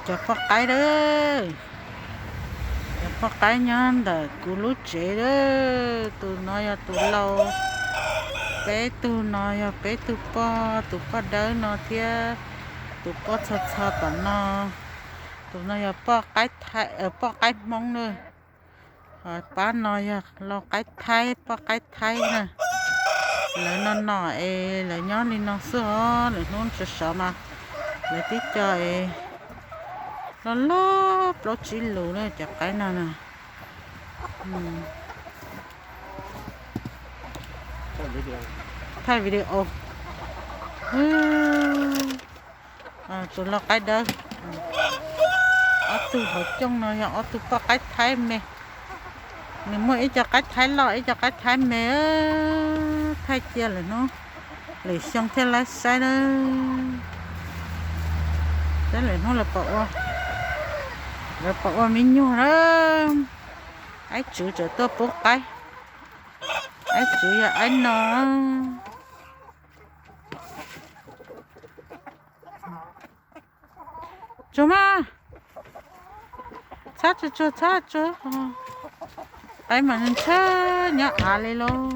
Cov poj qaib lawm, cov poj qaib nyob ntawm kuv lub tsev lawm. Tus no yog tus laus, peb tug no yog peb tug poj, tus poj dawb no thiab tus poj txho txho tom no. Tus no yog poj qaib Hmoob na. Ho pab no yog lau qaib Thaib, poj qaib Thaib na. Lawv no nom es lawv nyob li no xwb os, lwm hnub sov sov mas lawv twb co es loj loj plaub tsib lus na cov qaib no na. Thaij video. Tus lau qaib dawb. Ob tug hauv cooj no yog ob tug poj qaib Thaib me. Nws muaj ib co qaib Thaib loj ib co qaib Thaib me. Thaij cia lwm hnub, lwm xyoo thiaj laib saib na. Saib lwm hnub lawv puas ua, lawv puas ua me nyuag na. Aib tswv tseem tuaj pub qaib. Aib tswv yog aib no. Tsuag mas, txhob tsuag tsuag txhob tsuag. Qaib mas ntshaw nyob av li lauj.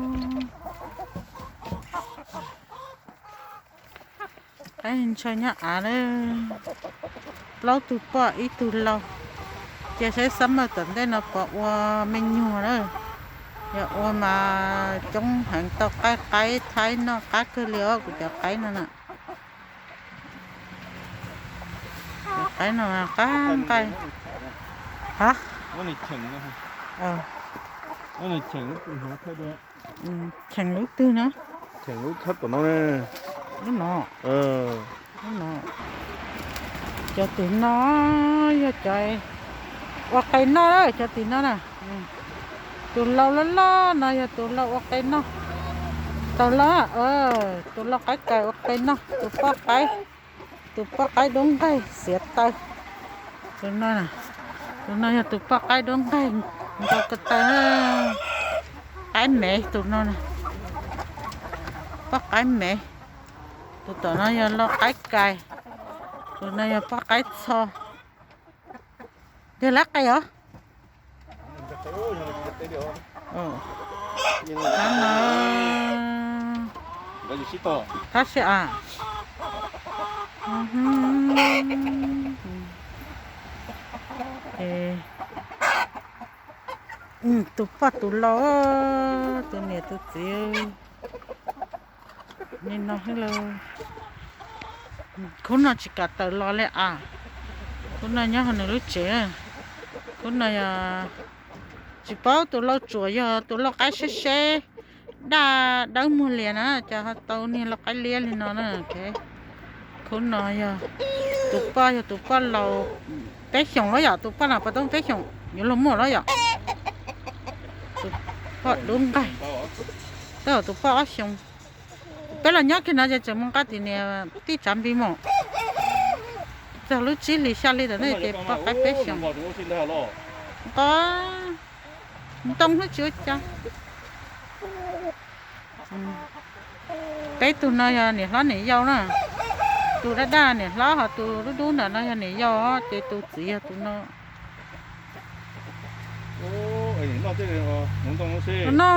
Qaib ntshaw nyob av lawm. Plaub tug poj ib tug lau. Cia saib summer tom ntej no puas ua me nyuag na. Yog ua mas coob heev tau qaib, qaib Thaib noj qab kawg li os kuv cov qaib no na. Cov qaib no qab nqaij. Ha? Cheem lub twg no? Lub no. Lub no. Cov tim no yog cov ua qe noj, cov tim no na. Tus lau loj loj no yog tus lau ua qe noj. Tau lawm, tus lau qaib kais ua qe noj, tus poj qaib, tus poj qaib dub nqaij xiav taw. Tus no, tus no yog tus poj qaib dub nqaij nrau ko taw. Qaib mev tus no, poj qaib mev. Tus tom no yog lau qaib kais. Tus no yog poj qaib txho. Yog lab qe os. Tab no, tab si a. Tus poj tus lau, tus niam tus txiv. Nim no, khub no tsis kam tawm los li as. Khub no nyob hauv nws lub tsev. Khub no yog, tsis paub tus lau tsuam yog tus lau qaib seb seb, daj dawb muag lias na, ces ho tau niag lau qaib liab li no na. Khub no yog tus poj, yog tus poj laus peb xyoos los yom, tus poj no puas tau peb xyoos yuav luag muaj los yom. Tus poj dub nqaij, tab tus poj ob xyoos. Peb los nyob kiag no ces tseem mus nqa tim niam tij tsav npis mos. Txog lub tsib hlis xya hli tam no ces poj qaib peb xyoos. Nqa, ntoo hnub tsis ua cas. Peb tug no yog niam hlob niam yau na. Tus daj daj niam hlob, ho tus dub dub ntawm no yog niam yau, ces tus txiv yog tus no. Tus no,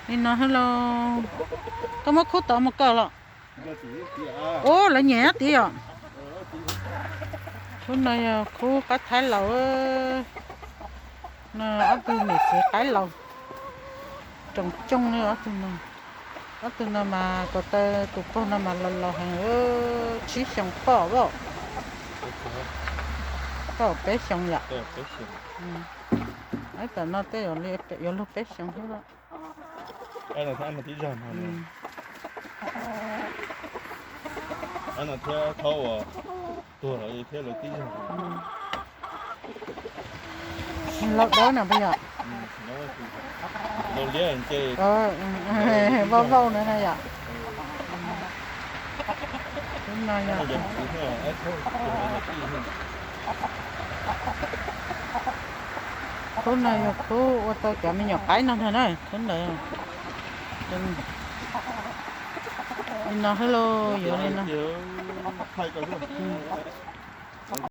nim no lauj, koj muab khub tod mus kaw los. Ub, lawv nyiam nyob tid yom. Khub no yog khub qaib thaib laus. No ob tug niam txiv qaib laus, roos cooj li ob tug no. Ob tug no mas ko taw, tus pog no mas laus laus heev, tsib xyoos poj, poj peb xyoos yom. Tam no tej yuav luag peb xyoos thiab. Thiab thaub uas tuag lawm thiab lawv tib yog. Laus dawb no puas yog? Laus liab nce. Vauj vauj no na yom. Tus no yog, Khub no yog khub ua tau cov me nyuam qaib no ntag na, khub ntawd. Li no xwb lauj, yuav li no.